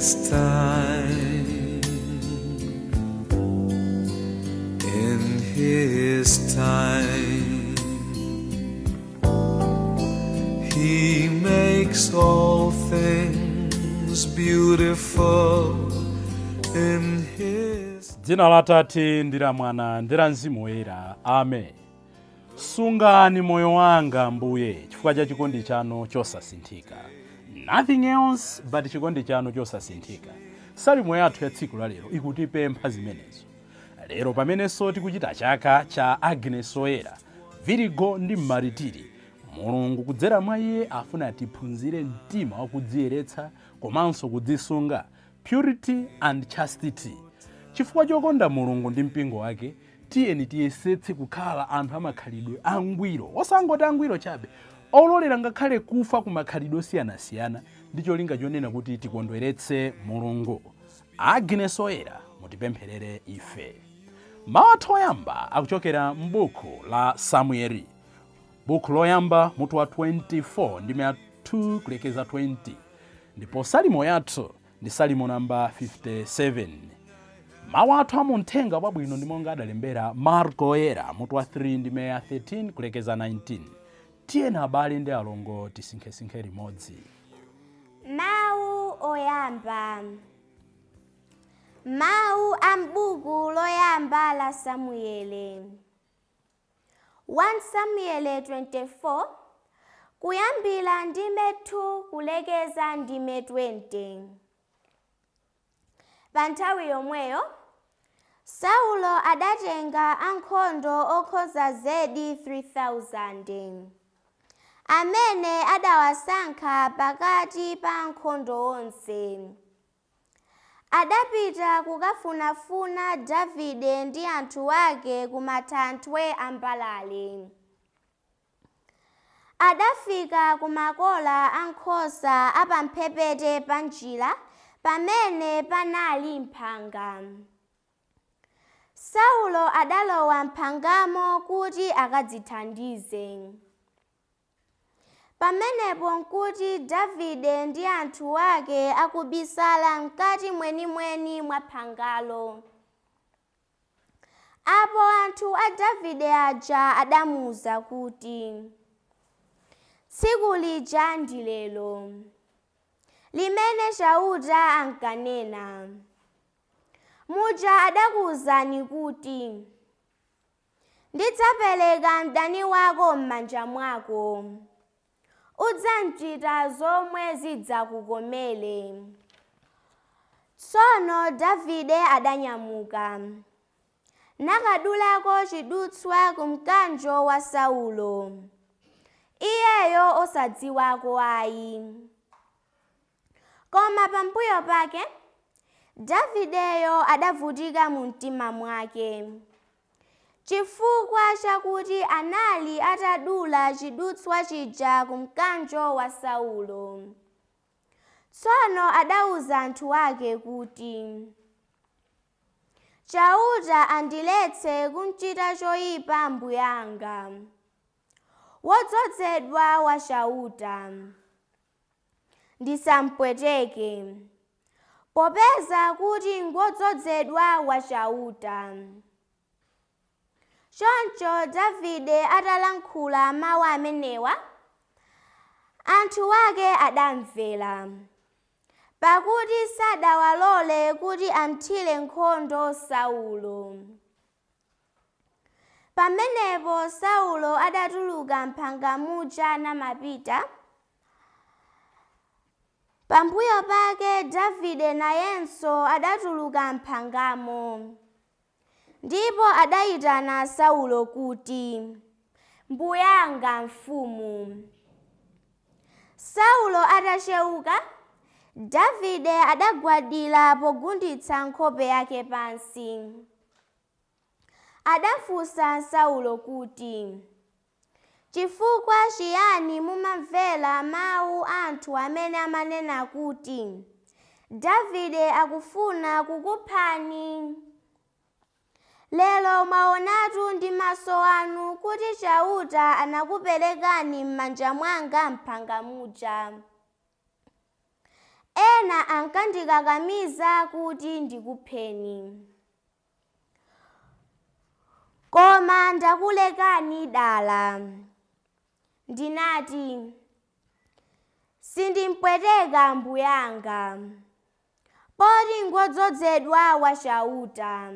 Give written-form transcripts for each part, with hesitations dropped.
His time. In His time, He makes all things beautiful in His Dzina la Atate ndi la Mwana ndi la Mzimu Woyera, amen. Sungani moyo wanga, Ambuye, chifukwa cha chikondi chanu chosasinthika. Nothing else but chikondi chanu chosasinthika. Salimo yathu ya tsiku la lero ikutipempha zimenezo. Lero pamenenso tikuchita chaka cha Agnes Oyera, Virigo ndi Mmaritiri, Mulungu kudzera mwa iye afuna tiphunzire mtima wakudziyeretsa komanso kudzisunga, purity and chastity. Chifukwa chokonda Mulungu ndi mpingo wake, tiyeni tiyesetse kukhala anthu amakhalidwe angwiro, osangoti angwiro chabe, ololera ngakhale kufa ku makhalidwe osiyanasiyana ndi cholinga chonena kuti tikondweretse Mulungu. Agnes Oyera, mutipempherere ife. Mawu athu oyamba akuchokera m'buku la Samueli, buku loyamba, mutu wa 24, ndime ya 2 kulekeza 20, ndipo salimo yathu ndi salimo namba 57. Mawu athu amuthenga wabwino ndi monga adalembera Marko Oyera, mutu wa 3, ndime ya 13 kulekeza 19. Tiyeni abale ndi alongo, tisinkhesinkhe limodzi. Mawu oyamba. Mawu a m'buku loyamba la Samuele. 1 Samuele 24, kuyambira ndime 2 kulekeza ndime 20. Pa nthawi yomweyo Saulo adatenga ankhondo okhoza zedi 3000 amene adawasankha pakati pa ankhondo onse. Adapita kukafunafuna Davide ndi anthu ake ku matanthwe a mbalale. Adafika ku makola a nkhosa apamphepete pa njira pamene panali mphanga. Saulo adalowa mphangamo kuti akadzithandize. Pamenepo nkuti Davide ndi anthu ake akubisala mkati mwenimweni mwa phangalo. Apo anthu a Davide aja adamuwuza kuti, "Tsiku lija ndi lero limene Chauta ankanena muja adakuwuzani kuti, 'Ndidzapereka mdani wako m'manja mwako, udzamchita zomwe zidzakukomere.'" Tsono Davide adanyamuka nakadulako chidutswa ku mkanjo wa Saulo, iyeyo osadziwako ayi. Koma pambuyo pake Davideyo adavutika mu mtima mwake chifukwa chakuti anali atadula chidutswa chija ku mkanjo wa Saulo. Tsono adawuza anthu ake kuti, "Chauta andiletse kumchita choyipa mbuyanga, wodzozedwa wa Chauta. Ndisampweteke, popeza kuti ngodzozedwa wa Chauta." Choncho Davide atalankhula mawu amenewa, anthu ake adamvera, pakuti sadawalole kuti amthire nkhondo Saulo. Pamenepo Saulo adatuluka m'phanga muja namapita. Pambuyo pake Davide nayenso adatuluka m'phangamo, ndipo adayitana Saulo kuti, "Mbuyanga mfumu." Saulo atachewuka, Davide adagwadira pogunditsa nkhope yake pansi. Adafunsa Saulo kuti, "Chifukwa chiyani mumamvera mawu anthu amene amanena kuti, 'Davide akufuna kukuphani'? Lero mwaonatu ndi maso anu kuti Chauta anakuperekani m'manja mwanga m'phanga muja. Ena ankandikakamiza kuti ndikupheni. Koma ndakulekani dala. Ndinati, sindimpweteka mbuyanga, poti ngodzozedwa wa Chauta.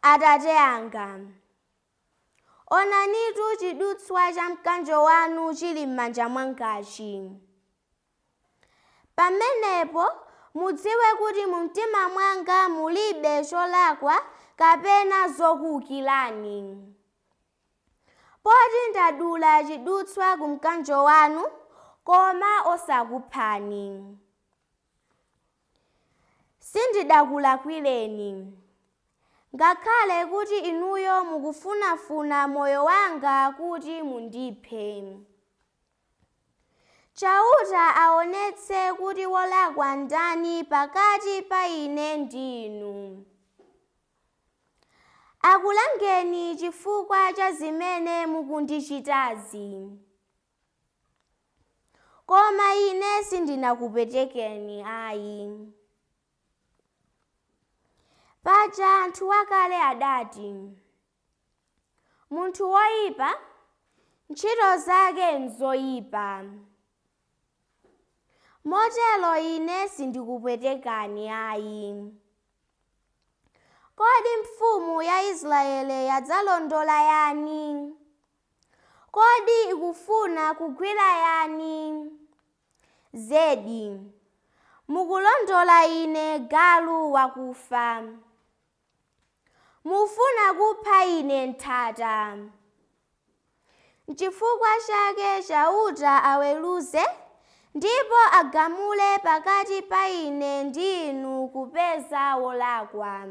Atate anga, onanitu chidutswa cha mkanjo wanu chili m'manja mwangachi. Pamenepo mudziwe kuti mu mtima mwanga mulibe cholakwa kapena zokuwukirani. Poti ndadula chidutswa ku mkanjo wanu, koma osakuphani. Sindidakulakwireni, ngakhale kuti inuyo mukufunafuna moyo wanga kuti mundiphe. Chauta aonetse kuti wolakwa ndani pakati pa ine ndi inu. Akulangeni chifukwa cha zimene mukundichitazi. Koma ine sindinakupwetekeni ayi. Paja anthu akale adati, munthu woyipa, ntchito zake nzoyipa. Motero ine sindikupwetekani ayi. Kodi mfumu ya Israeli yadzalondola yani? Kodi ikufuna kugwira yani? Zedi, mukulondola ine galu wakufa. Mufuna kupha ine nthata. N'chifukwa chake Chauta aweruze ndipo agamule pakati pa ine ndi inu kupeza wolakwa.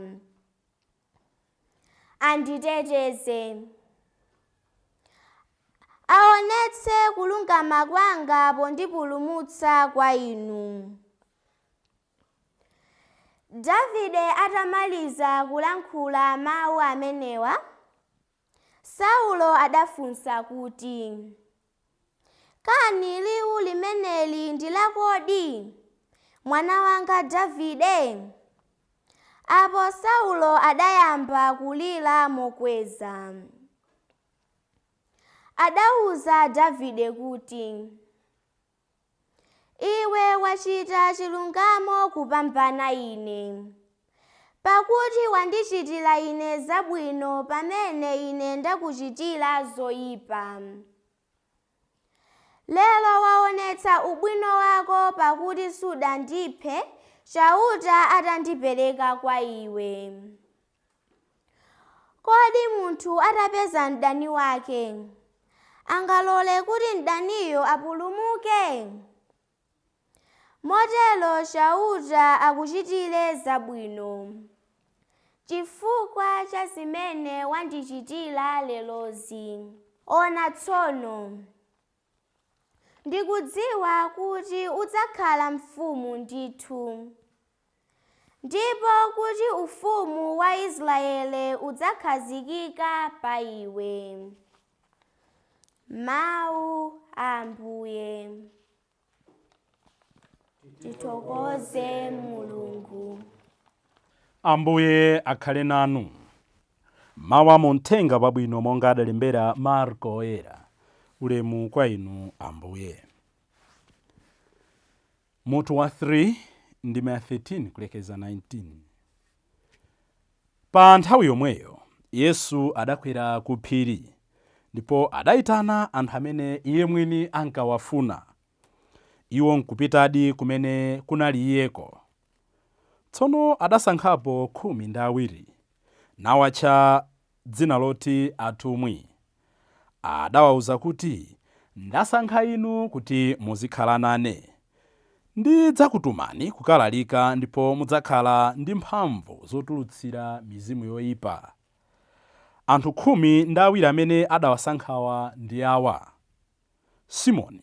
Anditeteze. Aonetse kulungama kwanga pondipulumutsa kwa inu. Davide atamaliza kulankhula mawu amenewa, Saulo adafunsa kuti, Kani liwu limeneli ndi lakodi, mwana wanga Davide? Apo Saulo adayamba kulira mokweza. Adawuza Davide kuti, Iwe wachita chilungamo kupambana ine, pakuti wandichitira ine zabwino pamene ine ndakuchitira zoyipa. Lero waonetsa ubwino wako pakuti sudandiphe Chauta atandipereka kwa iwe. Kodi munthu atapeza mdani wake, angalole kuti mdaniyo apulumuke? Motero Chauta akuchitire zabwino, chifukwa cha zimene wandichitira lerozi. Ona tsono, ndikudziwa kuti udzakhala mfumu ndithu, ndipo kuti ufumu wa Israeli udzakhazikika pa iwe. Mawu a Ambuye. Tithokoze Mulungu. Ambuye akhale nanu. Mawu a mu Mthenga Wabwino monga adalembera Marko Oyera. Ulemu kwa inu Ambuye. Mutu wa 3 ndime ya 13 kulekeza 19. Pa nthawi yomweyo Yesu adakwera ku phiri ndipo adayitana anthu amene iye mwini ankawafuna. Iwo nkupitadi kumene kunali iyeko. Tsono adasankhapo 12, nawatcha dzina loti atumwi. Adawawuza kuti, Ndasankha inu kuti muzikhala nane. Ndidzakutumani kukalalika ndipo mudzakhala ndi mphamvu zotulutsira mizimu yoyipa. Anthu 12 amene adawasankhawa ndi awa: Simoni,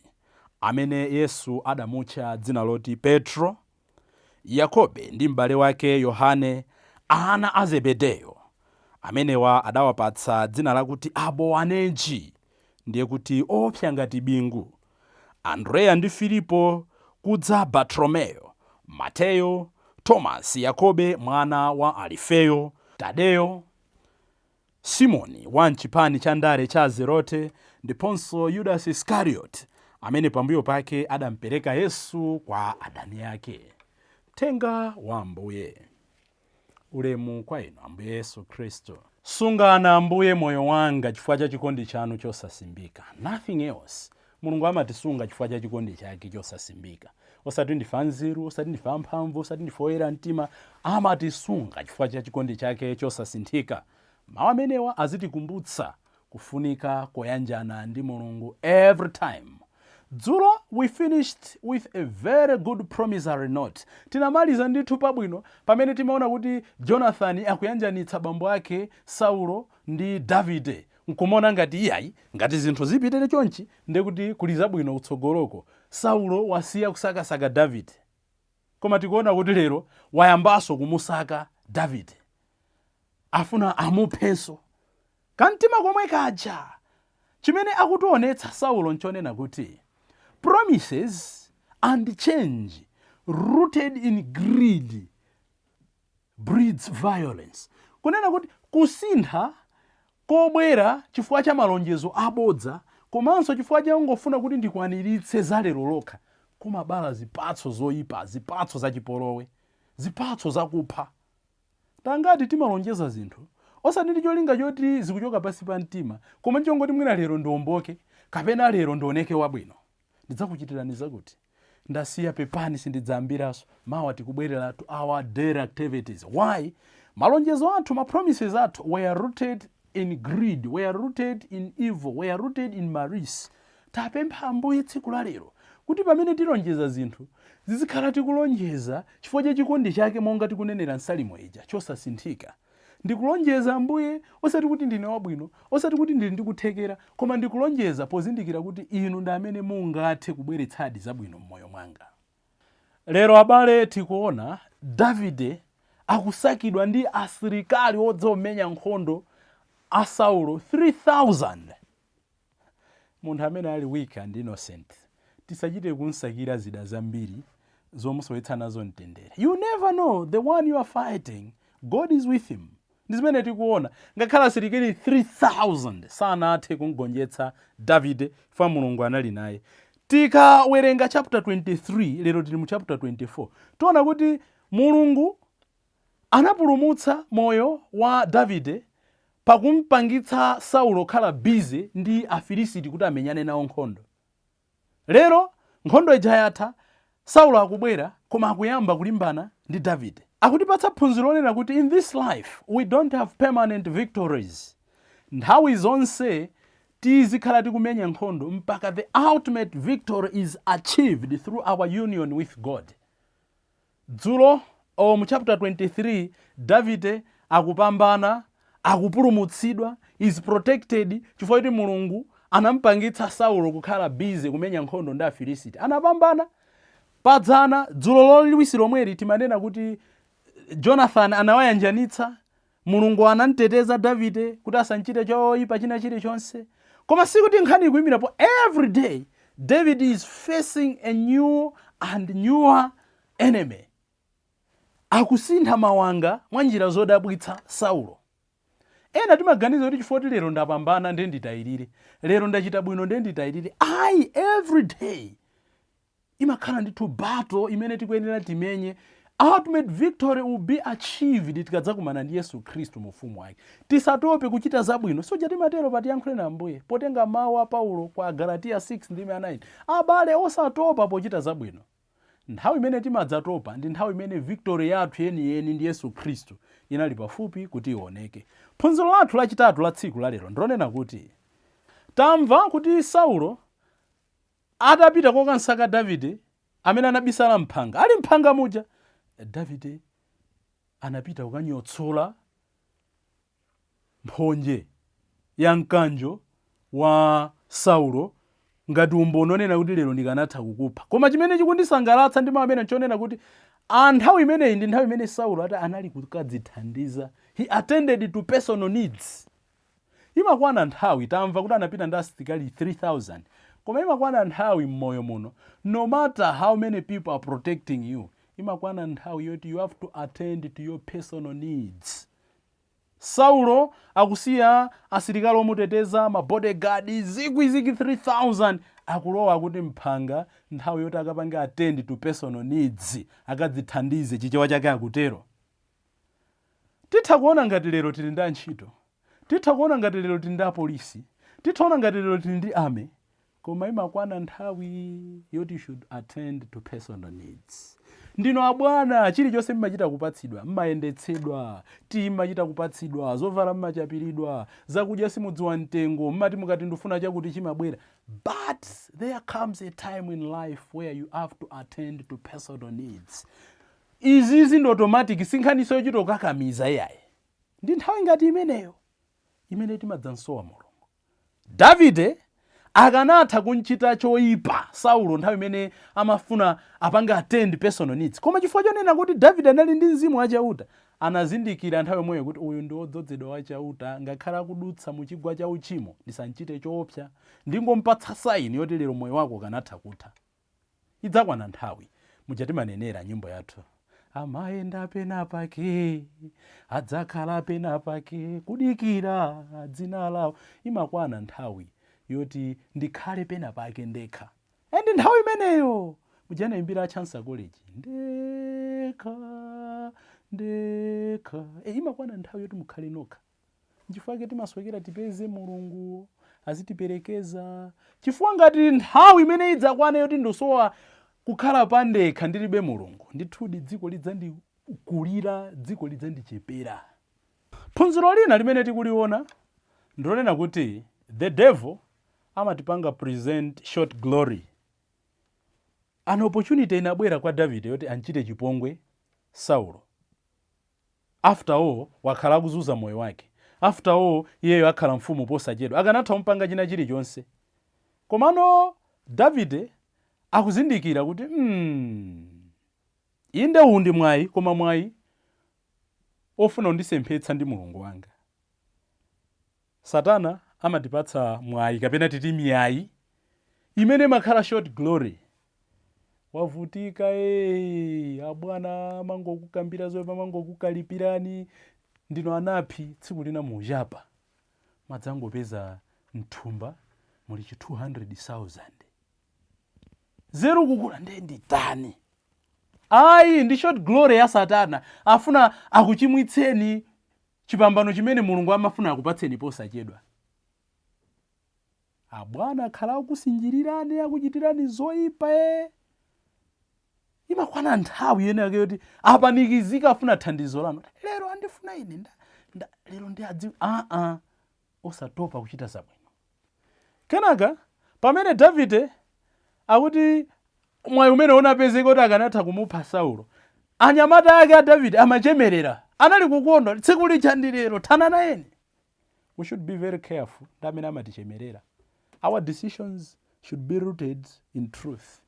amene Yesu adamutcha dzina loti Petro, Yakobe ndi m'bale wake Yohane, ana a Zebedeyo. Amenewa adawapatsa dzina lakuti Abowaneji, ndiye kuti oopsa ngati bingu. Andreya ndi Filipo, Kudza Bartolomeyo, Mateyo, Tomasi, Yakobe mwana wa Alifeyo, Tadeyo, Simoni wa mchipani cha ndale cha Zerote, ndiponso Yudas Iskarioti, amene pambuyo pake adampereka Yesu kwa adani ake. Mthenga wa Ambuye. Ulemu kwa inu, Ambuye Yesu Khristu. Sungani, Ambuye, moyo wanga chifukwa cha chikondi chanu chosasimbika. Nothing else. Mulungu amatisunga chifukwa cha chikondi chake chosasimbika, osati ndife anzeru, osati ndife amphamvu, osati ndife oyera mtima. Amatisunga chifukwa cha chikondi chake chosasinthika. Mawu amenewa azitikumbutsa kufunika koyanjana ndi Mulungu every time. Dzulo we finished with a very good promissory note. Tinamaliza ndithu pabwino pamene timaona kuti Jonathan akuyanjanitsa bambo ake Saulo ndi Davide, nkumaona ngati iyayi, ngati zinthu zipitere chonchi, ndekuti kuli zabwino kutsogoloko. Saulo wasiya kusakasaka Davide, koma tikuona kuti lero wayambanso kumusaka Davide, afuna amuphenso. Kamtima komwe kaja. Chimene akutionetsa Saulo nchonena kuti promises and change rooted in greed breeds violence, kunena kuti kusintha kobwera chifukwa cha malonjezo abodza komanso chifukwa cha ungofuna kuti ndikwaniritse za lero lokha kumabala zipatso zoyipa, zipatso zachipolowe, zipatso zakupha. Tangati timalonjeza zinthu osati ndi cholinga choti zikuchoka pansi pa mtima, koma nchongoti mwina lero ndiomboke kapena lero ndioneke wabwino. Ndidzakuchitirani zakuti, ndasiya, pepani, sindidzayambiranso. Mawa tikubwerera to our daily activities. Why? Malonjezo athu, ma promises athu were rooted in greed, were rooted in evil, were rooted in malice. Tapempha Ambuye tsiku la lero kuti pamene tilonjeza zinthu, zizikhala tikulonjeza chifukwa cha chikondi chake, monga tikunenera msalimo ija, chosasinthika. Ndikulonjeza, Ambuye, osati kuti ndine wabwino, osati kuti ndili ndikuthekera, koma ndikulonjeza pozindikira kuti inu ndi amene mungathe kubweretsadi zabwino m'moyo mwanga. Lero, abale, tikuona Davide akusakidwa ndi asilikali odzomenya nkhondo a Saulo 3000. Munthu amene ali weak and innocent, tisachite kunsakira zida zambiri zomusowetsa nazo mtendere. You never know, the one you are fighting, God is with him. Ndi zimene tikuona, ngakhale asilikali 3000 sanathe kumgonjetsa Davide, fa Mulungu anali naye. Tikawerenga chapter 23, lero tili mu chapter 24, tiona kuti Mulungu anapulumutsa moyo wa Davide pakumpangitsa Saulo kukhala busy ndi Afilisiti kuti amenyane nawo nkhondo. Lero nkhondo ija yatha, Saulo akubwera, koma akuyamba kulimbana ndi Davide. Akutipatsa phunziro lonena kuti in this life we don't have permanent victories. Nthawi zonse tizikhala tikumenya nkhondo mpaka the ultimate victory is achieved through our union with God. Dzulo o mu chapter 23, Davide akupambana, akupulumutsidwa, is protected, chifukwa kuti Mulungu anampangitsa Saulo kukhala busy kumenya nkhondo ndi Afilisiti. Anapambana. Padzana, dzulo loliwisi lomweli, timanena kuti Jonathan anawayanjanitsa, Mulungu anamteteza Davide kuti asanchite choyipa china chilichonse. Koma sikuti nkhani ikuyimirapo. Every day David is facing a new and newer enemy. Akusintha mawanga mwa njira zodabwitsa Saulo. Ena timaganiza kuti chifukwa kuti lero ndapambana ndiye nditayirire, lero ndachita bwino ndiye nditayirire. Ayi, every day imakhala ndithu battle imene tikuyenera timenye. Ultimate victory will be achieved tikadzakumana ndi Yesu Khristu mu ufumu wake. Tisatope kuchita zabwino. Soja timatero patiyankhule na Ambuye, potenga mawu a Paulo kwa Galatiya 6 ndime 9: abale, osatopa pochita zabwino. Nthawi imene timadzatopa ndi nthawi imene victory yathu yeniyeni ndi Yesu Khristu inali pafupi kuti ioneke. Phunziro lathu lachitatu la tsiku lalero ndilonena kuti tamva kuti Saulo atapita kokansaka Davide amene anabisala mphanga, ali mphanga muja, Davide anapita kukanyotsola mphonje ya mkanjo wa Saulo ngati umboni onena kuti lero ndikanatha kukupha. Koma chimene chikundisangalatsa ndi mawu amene nchonena kuti a nthawi imeneyi ndi nthawi imene Saulo ati anali kukadzithandiza. He attended to personal needs. Imakwana nthawi, tamva kuti anapita ndi asilikali 3000. Koma imakwana nthawi m'moyo muno, no matter how many people are protecting you, imakwana nthawi yoti you have to attend to your personal needs. Saulo akusiya asilikali omuteteza, ma bodyguard zikwizikwi 3000, akulowa kuti mphanga nthawi yoti akapange attend to personal needs, akadzithandize, Chichewa chake akutero. Titha kuona ngati lero tili ndi antchito, titha kuona ngati lero tili ndi apolisi, titha kuona ngati lero tili ndi army, koma imakwana nthawi yoti you should attend to personal needs. Ndino abwana, chilichonse mmachita kupatsidwa, mmayendetsedwa, tii mmachita kupatsidwa, zovala mmachapiridwa, zakudya simudziwa mtengo, mmati mukati ndifuna chakuti chimabwera. But there comes a time in life where you have to attend to personal needs. Izizi ndi automatic, sinkhaniso yochita kukakamiza iyayi. Ndi nthawi ngati imeneyo imene timadzansowa Mulungu. Davide akanatha kunchita choyipa Saulo nthawi imene amafuna apange attend personal needs, koma chifukwa chonena kuti Davide anali ndi mzimu wachauta, anazindikira nthawi yomweyo kuti uyu ndi wodzozedwa wachauta, ngakhale akudutsa mu chigwa cha uchimo, ndisanchite choopsa, ndingompatsa sign yoti lero moyo wako ukanatha kutha. Idzakwana nthawi muja timanenera nyimbo yathu, amayenda pena pake, adzakhala pena pake, kudikira dzina lawo. Imakwana nthawi yoti ndikhale pena pake ndekha, and nthawi imeneyo mujanayimbira a Chancellor College, ndekha ndekha. Imakwana nthawi yoti mukhale nokha. Nchifukwa chake timaswekera tipeze Mulungu azitiperekeza, chifukwa ngati nthawi imene idzakwana yoti ndisowa kukhala pandekha ndilibe Mulungu, ndithudi dziko lidzandikulira, dziko lidzandichepera. Phunziro lina limene tikuliona ndilonena kuti the devil amatipanga present short glory. An opportunity inabwera kwa Davide yoti anchite chipongwe Saulo. After all, wakhala akuzunza moyo wake. After all, iyeyo akhala mfumu posachedwa, akanatha kumpanga china chilichonse. Komano Davide akuzindikira kuti inde, uwu ndi mwayi, koma mwayi ofuna kundisemphetsa ndi Mulungu wanga. Satana amatipatsa mwayi, kapena titi miyayi, imene imakhala short glory. Wavutika, abwana mangokukambira zoyipa, mangokukalipirani, ndino anaphi. Tsiku lina muchapa madzangopeza mthumba muli chi 200,000. Zeru kukula, ndiye nditani? Ayi, ndi short glory ya Satana. Afuna akuchimwitseni chipambano chimene Mulungu amafuna akupatseni posachedwa. Abwana akhala akusinjirirani, akuchitirani zoyipa. Imakwana nthawi yene yake yoti apanikizika, afuna thandizo lanu. Lero andifuna ine lero ndi adziwi. Aa, osatopa kuchita zabwino. Kenaka pamene Davide akuti mwayi umene unapezeka kuti akanatha kumupha Saulo, anyamata ake a Davide amachemerera, anali kukondwa, tsiku lija ndi lero, thana nayeni. We should be very careful ndi amene amatichemerera. Our decisions should be rooted in truth.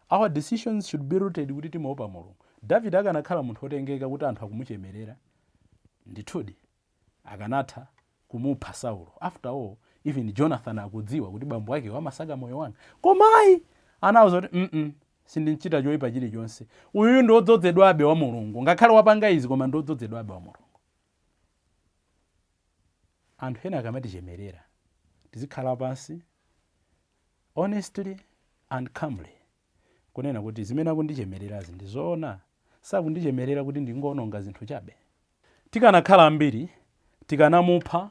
Our decisions should be rooted kuti timaopa Mulungu. Davide akanakhala munthu otengeka kuti anthu akumuchemerera, ndithudi akanatha kumupha Saulo. After all, even Jonathan akudziwa kuti bambo ake amasaka moyo wanga. Komayi anawuza kuti sindinchita choyipa chilichonse, uyuyu ndi wodzozedwabe wa Mulungu, ngakhale wapanga izi, koma ndi wodzozedwabe wa Mulungu. Anthu ena akamatichemerera, tizikhala pansi honestly and calmly kunena kuti zimene akundichemererazi ndi zoona? Sakundichemerera kuti ndingononga zinthu chabe? Tikanakhala ambiri, tikanamupha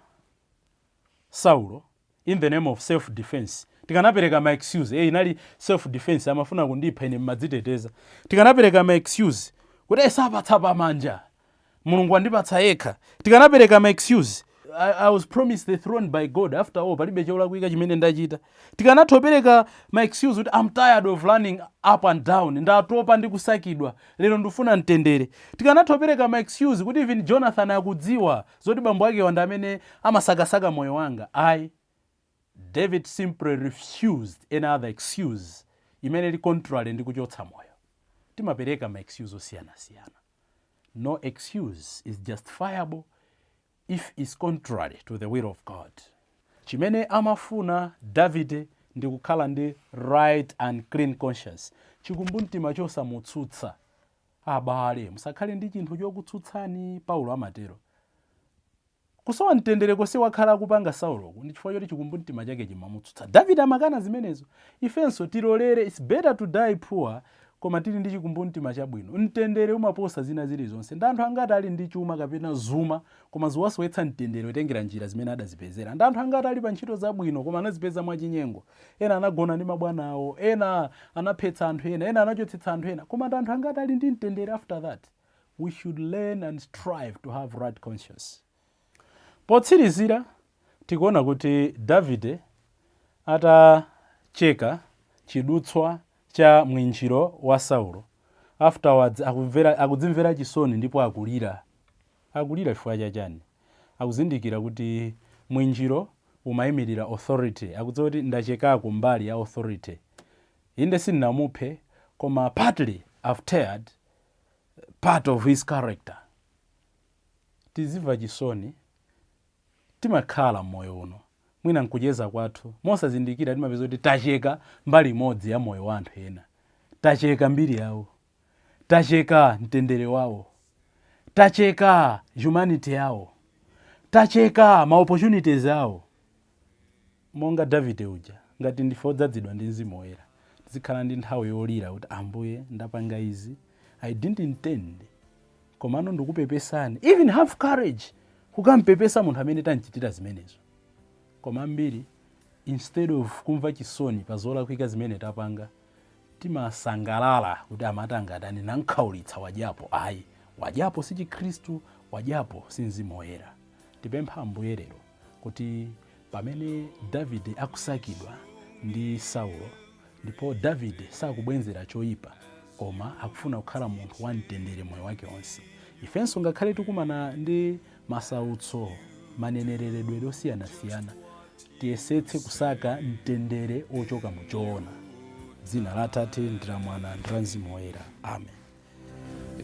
Saulo in the name of self defense. Tikanapereka ma excuse, inali self defense, amafuna kundipha ine mmadziteteza. Tikanapereka ma excuse kuti sapatsa pamanja, Mulungu wandipatsa yekha. Tikanapereka ma excuse, I was promised the throne by God, after all palibe cholakwika chimene ndachita. Tikanatha kupereka ma excuse kuti I'm tired of running up and down, ndatopa ndi kusakidwa, lero ndifuna mtendere. Tikanatha kupereka ma excuse kuti even Jonathan akudziwa zoti bambo ake wanda amene amasakasaka moyo wanga. Ayi, David simply refused any other excuse imene ili contrary ndi kuchotsa moyo. Timapereka ma excuse osiyanasiyana. No excuse is justifiable if is contrary to the will of God. Chimene amafuna Davide Ndi kukhala ndi right and clean conscience, chikumbumtima chosamutsutsa. Abale, musakhale ndi chinthu chokutsutsani, Paulo amatero. Kusowa mtendere konse wakhala akupanga Sauloku ndi chifukwa choti chikumbumtima chake chimamutsutsa. Davide amakana zimenezo. Ifenso tilolere, it's better to die poor koma tili ndi chikumbumtima chabwino. Mtendere umaposa zina zilizonse. Ndi anthu angati ali ndi chuma kapena zuma koma ziwasowetsa mtendere kutengera njira zimene adazipezera? Ndi anthu angati ali pa ntchito zabwino koma anazipeza mwachinyengo? Ena anagona ndi mabwana awo, ena anaphetsa anthu ena, ena anachotsetsa anthu ena, koma ndi anthu angati ali ndi mtendere after that? We should learn and strive to have right conscience. Potsirizira, tikuona kuti Davide atacheka chidutswa cha mwinjiro wa Saulo, afterwards akudzimvera chisoni ndipo akulira. Akulira chifukwa chachani? Akuzindikira kuti mwinjiro umayimirira authority. Akudziwa kuti ndachekako mbali ya authority. Inde, sindinamuphe, koma partly I've teared part of his character. Tizimva chisoni. Timakhala mmoyo uno, mwina nkucheza kwathu mosazindikira timapeza kuti tacheka mbali imodzi ya moyo wa anthu ena, tacheka mbiri yawo, tacheka mtendere wawo, tacheka humanity yawo, tacheka ma opportunities awo. Monga Davide uja, ngati ndife odzazidwa ndi Mzimu Woyera, tizikhala ndi nthawi yolira kuti, "Ambuye, ndapanga izi, I didn't intend, komano ndikupepesani." Even have courage kukampepesa munthu amene tanchitira zimenezo. Koma ambiri, instead of kumva chisoni pa zolakwika zimene tapanga, timasangalala kuti amati angatani, nankhaulitsa, wadyapo. Ayi, wadyapo si Chikhristu, wadyapo si Mzimu Woyera. Tipempha Ambuye lero kuti pamene Davide akusakidwa ndi Saulo, ndipo Davide sakubwenzera choyipa koma akufuna kukhala munthu wamtendere moyo wake wonse, ifenso ngakhale tikumana ndi masautso, manenereredwe osiyanasiyana, tiyesetse kusaka mtendere ochoka mu choona. Dzina la Atate ndi la Mwana ndi la Mzimu Woyera, amen.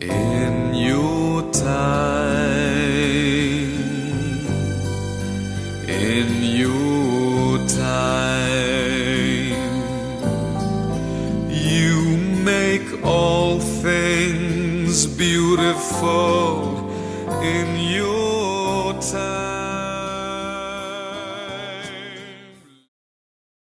In your time, in your time, you make all things beautiful in your time.